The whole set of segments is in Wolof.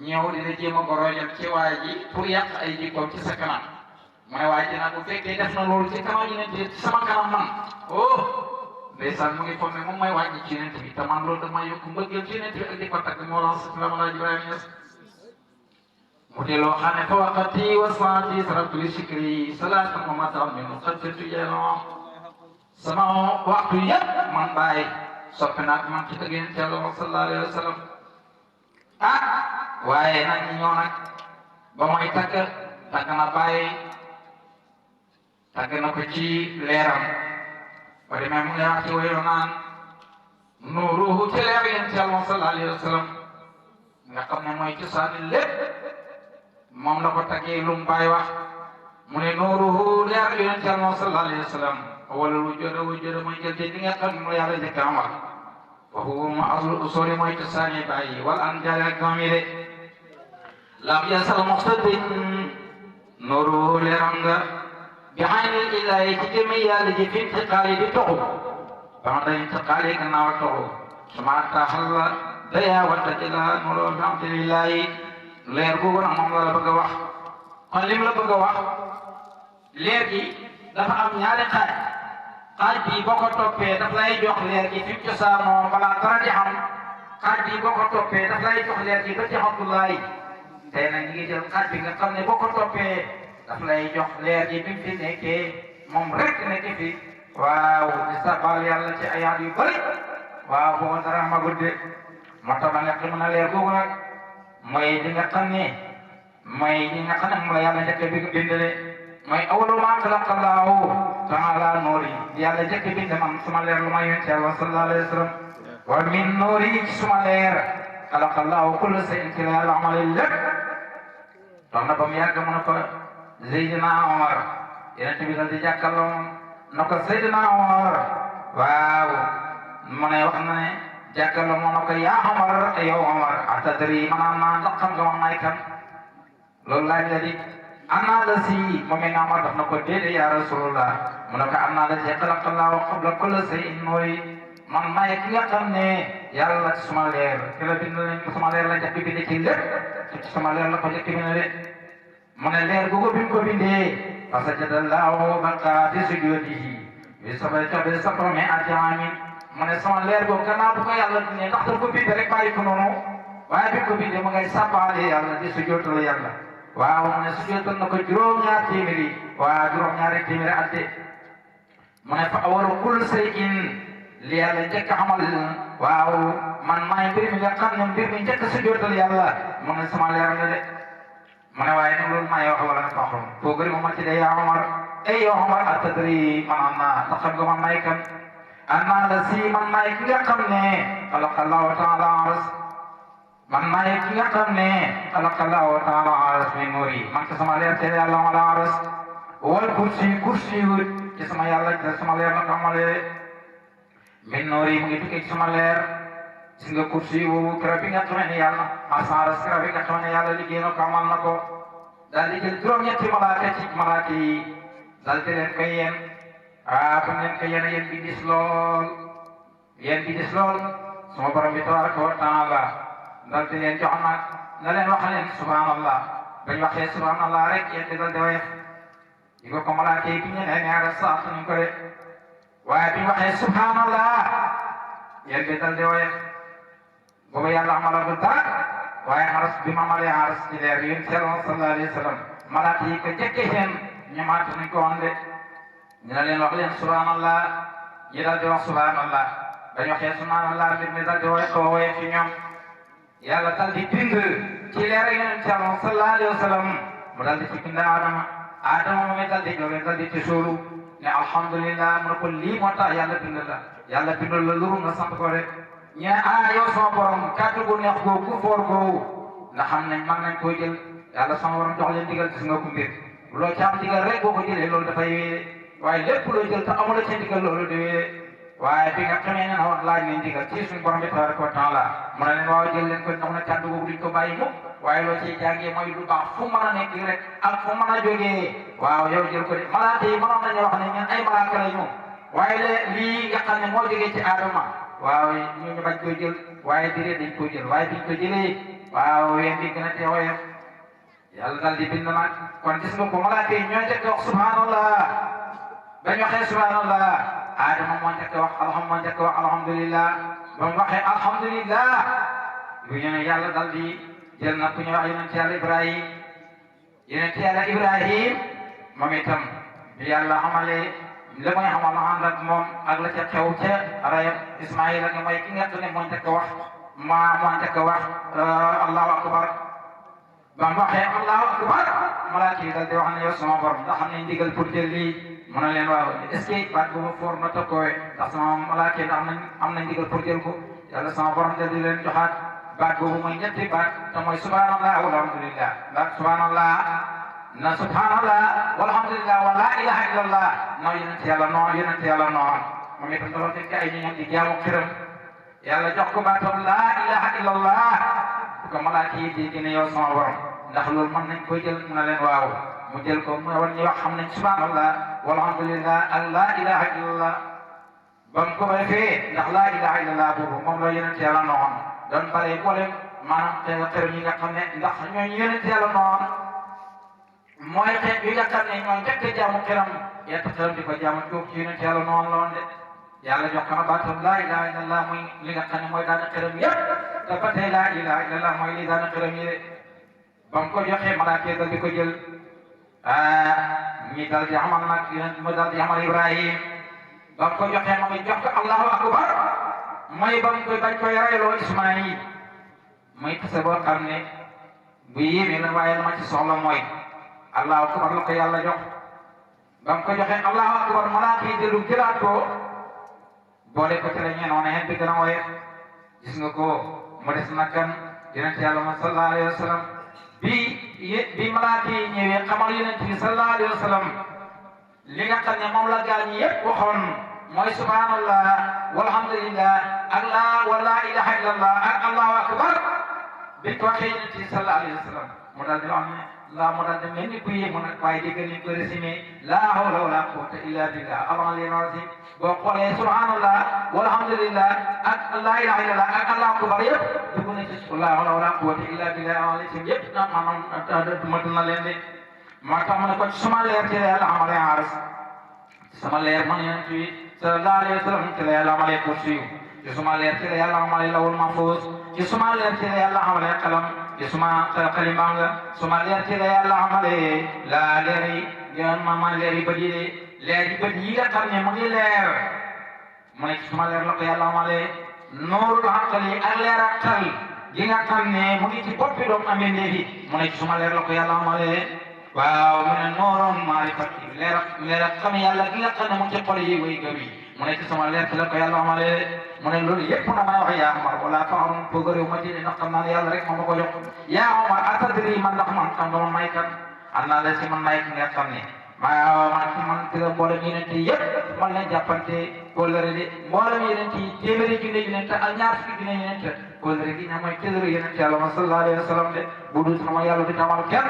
ñëw dina jéem a goroojal ci waa ji pour yàq ay jikkoom ci sa kanam mu ne waa ji nag bu fekkee def na loolu ci kanam yonent bi ci sama kanam man oh ndeysaan mu ngi foog ne moom may wàññi ci yonent bi te man loolu dama yokk mbëggeel ci yonent bi ak di ko tagg moo la la ma laaj Ibrahima Niass mu di loo xam ne fa waqati wa saati sarabtu li shikri salaatan wa mataram min qad firtu jeenoo sama waxtu yëpp man bàyyi soppi naag man ci tëgg yonent Yàlla sallallahu alayhi wa sallam ah waaye nag ñi ñëw nag ba mooy tagg na bàyyi tagg na ko ci leeram ba demee mu ngi wax ci wéyoo naan nuuruhu ci leer yonent Yàlla sallallahu alayhi wa sallam nga xam ne mooy cosaani lépp moom la ko taggee lu mu bàyyi wax mu ne nuuruhu leer yonent Yàlla sallallahu alayhi wa sallam wala wujjoda mooy jël te di nga xam ne mu yàlla njëkk am wax foofu mu aslu usuli mooy cosaani bàyyi wala an jaale ak doom yi de lam yasal muxtadin nuuruhu leeram nga bi aynil ilaahi ci jëmi yàlla ji fi intiqaali di toxu ba da intiqaali gannaaw a toxu suma taxal la daya wata ci la nuuroo bi alhamdulillahi leer googu nag moom la bëgg a wax kon lim la bëgg a wax leer gi dafa am ñaari xaaj bi boo ko toppee daf lay jox leer gi fi mu cosaanoo balaa dara di xam xaaj bi boo ko toppee daf lay jox leer gi ba ci Abdullahi tey nag ñu ngi jël xaaj bi nga xam ne boo ko toppee daf lay jox leer gi bi mu fi nekkee moom rek nekk fi waaw di sabal yàlla ci ayaat yu bëri waaw boo dara ma gudde moo tax ba nga xam ne leer googu nag mooy li nga xam ne moom la yàlla njëkk bi bindale mooy awalu maa xalaqa Allaahu taala nuuri yàlla njëkk bind man suma leer lu ma yonent Yàlla sallallahu alayhi wa sallam wa min nuuri ci suma leer xalaqa Allaahu kulla shay'in ci la yàlla amale lépp dox na ba mu yàgg mu ne ko Seydina Omar yonent bi dal di jàkkaarloo na ko Seydina Omar waaw mu ne wax na ne jàkkaarloo mu ne ko yaa Omar yow Omar atadri maanaam naa ndax xam nga man maay kan loolu laaj la di annaa la si moom it Omar daf na ko déedéet yaa Rasulullah mu ne ko annaa la si xalaqa Allaahu qabla kulli shay'in nuuri man maay ki nga xam ne yàlla ci suma leer ki la bind nañ ko suma leer la njëkk bind ci lépp ci suma leer la ko njëkk bind de mu ne leer googu bi mu ko bindee fa sajada Allaahu baqa fi sujuudihi bi sab'i a'yaamin mu ne sama leer googu gannaaw bu ko yàlla bindee ndax daf ko bindee rek bàyyi ko noonu waaye bi ko bindee mu ngay sàbbaale yàlla di sujootal yàlla waaw mu ne sujootal na ko juróom-ñaar téeméeri waaw juróom-ñaari téeméeri atte mu ne fa awalu kulli shay'in li yàlla njëkk amal waaw man maay mbir mi nga xam ne mbir mi njëkk sujootal yàlla mu ne sama leer la de mu ne waaye nag loolu maay wax wala na faxrum foo gëri ma ci de yaa Omar ay yow Omar atadri man annaa ndax xam nga man maay kan annaa la si man maay ki nga xam ne xalaqa Allaahu taala aras man maay ki nga xam ne xalaqa Allaahu taala aras min nuuri man ci sama leer te yàlla wala aras wal kursi wut ci sama yàlla ci sama leer la ko amalee min nuuri mu ngi tukkee ci sama leer gis nga kursi woowu keroog bi nga xamee ne yàlla asaras keroog bi nga xamee ne yàlla liggéey na ko amal na ko daal di jël juróom-ñetti malaaka ci malaaka yi daal di leen koy yéen bu leen koy yéen bi dis lool suma borom bi tabaraka wa taala daal di leen jox nag na leen wax leen subhanallah bañ waxee subhanallah rek yéen di dal di woyof di ko malaaka yi bi ñu nee ñaara sax ñu ko de waaye bi ñu waxee subhanallah yéen di dal di woyof boobu yàlla amalagul dara waaye aras bi ma amalee aras ci leer yéen sallallahu alayhi wa sallam malaaka yi ko jëkkee seen ñamaat nañ ko woon de ñu ne leen wax leen subhanallah yi dal di wax subhanallah dañ waxee subhanallah mbir mi dal di woyof ci ñoom yàlla dal di bind ci leer yéen sallallahu alayhi wa sallam mu dal di ci bind Adama moom it dal di jóge dal di ci suulu ne alhamdulillah mu ne ko lii moo tax yàlla bind la yàlla bind la luru nga sant ko rek ñe yow sama borom kàddu gu neex googu ku foor googu nga xam ne mën nañ koy jël yàlla sama borom jox leen digal gis nga ko mbir loo ci am digal rek boo ko jëlee loolu dafay wéere waaye lépp loo jël te amula ci digal loolu di wéere waaye bi nga xamee ne na wax laaj nañ digal ci suñu borom bi tabaraka wa taala mu ne leen waaw jël leen ko ndax na kàddu googu duñ ko bàyyi mukk waaye loo ciy jàngee mooy lu baax fu mën a nekk rek ak fu mën a jógee waaw yow jël ko de malaaka yi mënoon nañu wax ne ñun ay malaaka la ñu waaye lii nga xam ne moo jógee ci Adama waaw ñu bañ koy jël waaye diree dañ koy jël waaye biñ ko jëlee waaw ween di gën a teewoyof yàlla dal di bind nag kon gis nga ko malaaka yi ñoo njëkk wax subhanallah bañ waxee subhanallah Adama moo njëkk wax alhamdulillah ba mu waxee alhamdulillah bu ñu ne yàlla dal di jël na ku ñu wax yonent yàlla Ibrahim moom itam bi yàlla xamalee la muy xamal ma ànd ak moom ak la ca xew ca rayam Ismaïla nga mooy ki nga xam ne moo njëkk wax moo njëkk wax allahu akbar ba mu waxee allahu akbar malaaka yi dal di wax ne yow sama borom ndax xam ne ndigal pour jël lii mu ne leen waaw est-ce que baat boobu foor na tokkoowe ndax sama malaaka yi ndax am nañ ndigal pour jël ko yàlla sama borom dal di leen joxaat baat boobu mooy ñetti baat te mooy subhanallah walhamdulillah ndax subhanallah na subhanallah walhamdulillah wa la ilaha illallah noo yonent yàlla noon moom itam dafa fekk ay ñoñam di jaamu xiram yàlla jox ko baatam la ilaha illallah bu ko malaaka yi di gën a yow sama borom ndax loolu mën nañ koy jël mu ne leen waaw mu jël ko mu war ñu wax xam nañ subhanallah walhamdulillah ak la ilaha illallah ba mu ko defee ndax la ilaha illallah boobu moom la yonent yàlla noon doon bare boole maanaam xiram yi nga xam ne ndax ñooñu yonent yàlla noon mooy xeet yi nga xam ne ñooy njëkk a jaamu xiram yett xiram di ko jaamu tuub ci yonent yàlla noonu loon de yàlla jox ko na baatam laa ilaha illallah mooy li nga xam ne mooy daana xiram yëpp te ba tey laa ilaha illallah mooy li daana xiram yi de ba mu ko joxee malaaka dal di ko jël ñi dal di xamal nag yonent mu dal di xamal Ibrahim ba mu ko joxee moom it jox ko allahu akbar mooy ba mu koy bañ koy reyloo Ismaïl muy tase boo xam ne bu yéeme la waaye la ma ci soxla mooy allahu akbar la ko yàlla jox ba mu ko joxee allahu akbar malaaka yi dellu jëlaat ko boole ko ci la ñeenoon xen bi gën a woye gis nga ko mu des nag kan yonent yàlla ma sallallahu alayhi wa sallam bi malaaka yi ñëwee xamal yonent bi sallallahu alayhi wa sallam li nga xam ne moom la gaañ yépp waxoon mooy subhanallah walhamdulillah ak la ilaha illallah ak allahu akbar bi ko waxee yonent bi sallallahu alayhi wa sallam mu daal di wax ne mu daal di mel ni ku yéemu nag waaye dégg nañ ko résumé la hawla wala quwwata illa billah al-aliyyil azim boo xoolee subhanallah walhamdulillah ak la ilaha illallah ak allahu akbar yëpp dugg na ci la hawla wala quwwata illa billah al-aliyyil yëpp maanaam mat na leen de moo tax mu ne ko suma leer ci la yàlla amalee aaras sama leer man yonent bi sallallahu alayhi wa sallam ci la yàlla amalee kursi ci suma leer ci la yàlla amalee lawul mahfuz ci suma leer ci la yàlla amalee qalam ci suma xalima nga suma leer ci la yàlla amalee la leer yi ngeen ma leer yi bët yi de leer yi bët yi nga xam ne mu ngi leer mu ne ci suma leer la ko yàlla amalee nuurul aqli ak leer ak xel gi nga xam ne mu ngi ci boppi doomu amee léegi mu ne ci suma leer la ko yàlla amalee waaw mu ne nuurun maarifati leer ak xam yàlla gi nga xam ne mu ngi ci xol yi way gëm yi mu ne ci sama leer ci la ko yàlla amalee mu ne loolu yëpp na may wax yaa Omar wala faxarun bëgëréew ma ci ndax xam naa ne yàlla rek moom ma ko jox yaa Omar atadri man ndax man xam nga man may kan am naa la si man may ki nga xam ne maa man ci man ci la mboolem yeneen yi yëpp man lañ jàppante kóllëre de mboolem yeneen yi téeméeri junne yeneen ak ñaar fukki junne yeneen kóllëre gi ña mooy kóllëre yeneen yàlla ma sallallahu alayhi wa sallam de bu dul sama yàlla du amal kenn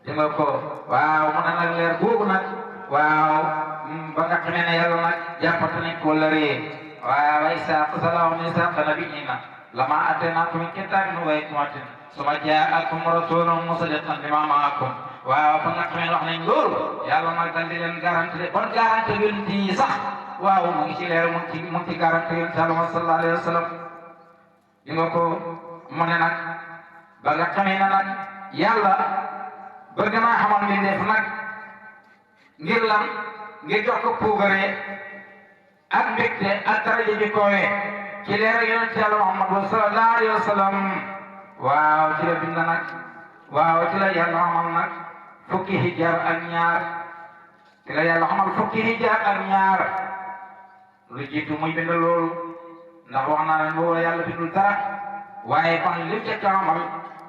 di nga ko waaw mu ne nag leer googu nag waaw ba nga xamee ne yàlla nag jàppante nañ kóllëre waaw Isaaq salaahu alayhi Isaaq nabiyina lama ateenaakum min kitaabin wa hikmatin summa jaa'akum rasuulun musaddiqan limaa ma'akum waaw ba nga xamee wax nañ loolu yàlla nag daal di leen garanti de bon garanti yonent yi sax waaw mu ngi ci leer mu ngi ci garanti yonent yàlla sallallahu alayhi wa sallam di nga ko mu ne nag ba nga xamee ne nag yàlla bëgg naa xamal mbindeef nag ngir lan ngir jox ko puugare ak mbégte ak daraja ji kowe ci leer yonent yàlla Muhammad sallallahu alayhi wa sallam waaw ci la bind nag waaw ci la yàlla xamal nag fukki hijab ak ñaar ci la yàlla xamal fukki hijab ak ñaar lu jiitu muy bind loolu ndax wax naa leen boobu yàlla bindul dara waaye fan lim ca xamal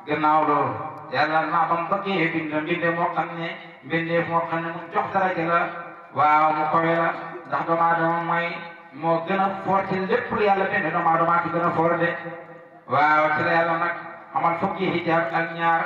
gannaaw loolu yàlla naa ba mu bëggee bind mbinde moo xam ne mbindeef moo xam ne mu jox daraja la waaw mu kowe la ndax doomu aadama mooy moo gën a foor ci lépp lu yàlla bind doomu aadama ci gën a foor de waaw ci la yàlla nag xamal fukki hijab ak ñaar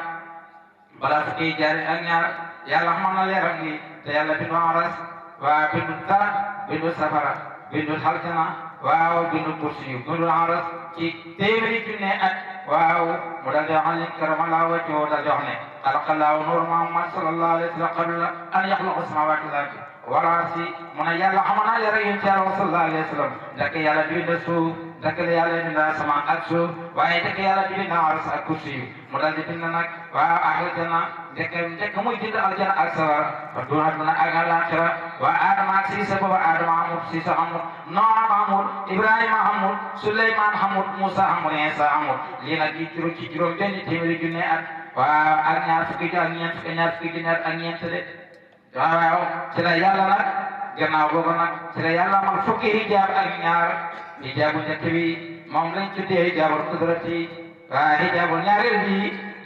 balaa fukki hijab ak ñaar yàlla xamal na leeram gi te yàlla bindu aras waaw bindu dara bindu safara bindu xaljana waaw bindu kursi yu bindu aras ci téeméeri junne ak waaw mu daal di wax ne karamallahu wajhahu daal di wax ne xalaqallahu nuur Muhammad sallallahu alayhi wa sallam qabla an yaxluqa samaawaati wal ardi wala si mu ne yàlla xamoon naa yàlla yonent yàlla sallallahu alayhi wa sallam ndek yàlla bind suuf ndek yàlla bind asamaan ak suuf waaye ndek yàlla bind aras ak kursi yi mu daal di bind nag waaw aljana ndek muy bind aljana ak sawara fa du àdduna ak àllaaxira waa Adama ak Siisa booba Adama amul Siisa amul Nooh amul Ibrahima amul Suleymaan amul Muusa amul Iisa amul lii nag di ci juróom benn téeméeri junne at waaw ak ñaar fukki junne at ak ñeent de waaw ci la yàlla nag gannaaw boobu nag ci la yàlla amal fukki hijaab ak ñaar hijaabu njëkk bi moom lañ tuddee hijaabul qudrati waaye hijaabul ñaareel bi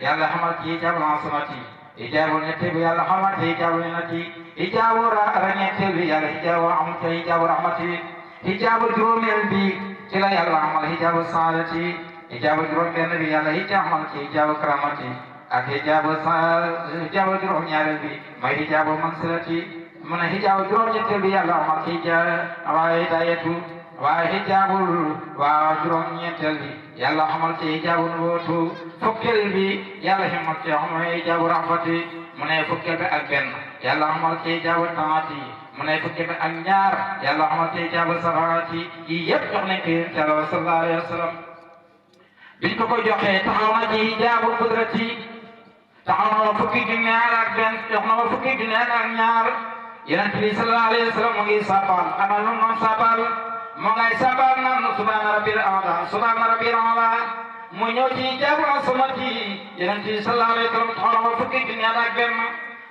yàlla xamal ci hijaabul asamati hijaabul ñetteel bi yàlla xamal ci hijaabul minati hijaabu rañeenteel bi yàlla hijaabu amul ci hijaabu rahmati hijaabul juróomeel bi ci la yàlla amal hijaabul saadati hijaabu juróom benn bi yàlla amal ci hijaabu karamati ak hijaabu juróom ñaareel bi mooy hijaabu mansilati mu ne hijaabu juróom ñetteel bi yàlla amal ci waaye hidayatu waaye hijaabul waaw juróom ñeenteel bi yàlla amal ci hijaabu nubuwatu fukkeel bi yàlla amal ci mooy hijaabu rahmati mu ne fukkeel bi ak benn yàlla amal ci hijaabu taati mu ne fukkeel bi ak ñaar yàlla amal ci hijaabu safaati yi yëpp jox nañ ko yonent Yàlla sallallahu alayhi wa sallam biñ ko joxee taxaw na ci hijaabu qudrati taxaw na fukki junne ak benn jox na ma fukki junne ak ñaar yonent bi sallallahu alayhi wa sallam mu ngi sabal ana lu mu sabal mu ngay sabal naan subhaana rabbil a'la subhaana rabbil a'la mu ñëw ci hijaabu asamati yonent bi sallallahu alayhi wa sallam taxaw na ma fukki junne ak benn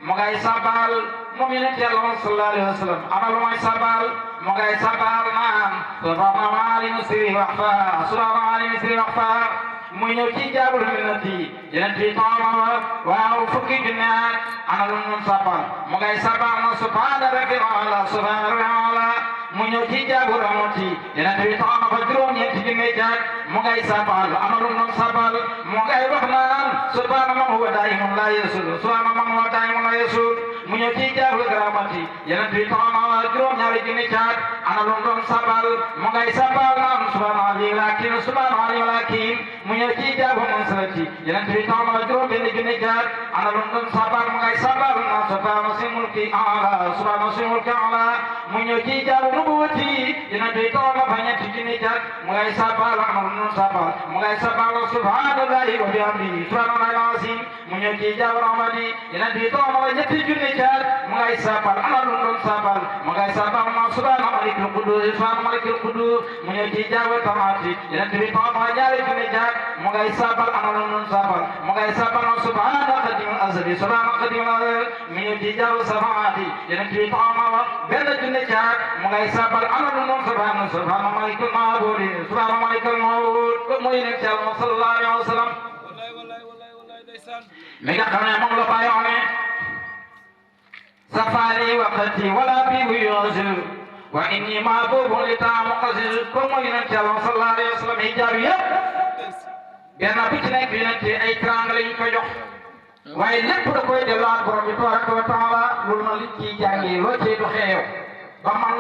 mu ngay sabal moom yonent Yàlla sallallahu alayhi wa sallam ana lu may sabal mu ngay sabal naan subhaana ma'al misri waqfa subhaana ma'al misri waqfa mu ñëw ci hijaabul minnati yonent bi taxaw waaw fukki junne ana lu mu sabal mu ngay sabal na subhaana rabbil a'la subhaana rabbil a'la mu ñëw ci hijaabu rahmati yonent bi taxaw na fa juróom-ñeenti junne jaag mu ngay sabal ana lu mu sabal mu ngay wax naan subhaana man huwa daa'imun laa yasuud subhaana man huwa daa'imun laa yasuud mu ñëw ci hijaabu karamati yonent bi taxaw na fa juróom-ñaari junne jaag ana lu mu sabal mu ngay sabal naan subhaana aliyyil hakiim subhaana aliyyil hakiim mu ñëw ci hijaabu mansilati yonent bi taxaw na fa juróom-benn junne jaag ana lu mu sabal mu ngay sabal naan subhaana sil mulki a'la subhaana sil mulki a'la mu ñëw ci hijaabu nubuwati yonent bi taxaw na fa ñetti junne jaag mu ngay sabal ana lu mu sabal mu ngay sabal subhaanallahi wa bihamdihi subhaanallahil aziim mu ñëw ci hijaabu rahmati yonent bi taxaw na fa ñetti junne jaag mu ngay sabal ana lu mu sabal mu ngay sabal naan subhaana malikil quddus subhaana malikil quddus mu ñëw ci hijaabu tamati yonent bi taxaw na fa ñaari junne jaag mu ngay sabal ana lu mu sabal mu ngay sabal naan subhaana qadimul azali subhaana qadimul azali mu ñëw ci hijaabu safaati yonent bi taxaw na fa benn junne jaag mu ngay sabal ana lu mu sabal subhaana malikul ma'buud subhaana malikul ma'buud ko mooy nekk Yàlla sallallahu alayhi wa sallam mi nga xam ne moom la bàyyoo ne safari waqti wala bi yuzil wa inni ma'buudun li ta'amu qasil ko mooy nekk Yàlla sallallahu alayhi wa sallam hijaab yëpp benn bi ci nekk yonent ay teraanga lañ ko jox waaye lépp da koy delluwaat borom bi tabaraka wa taala loolu na liñ ciy jàngee loo cay doxee yow ba man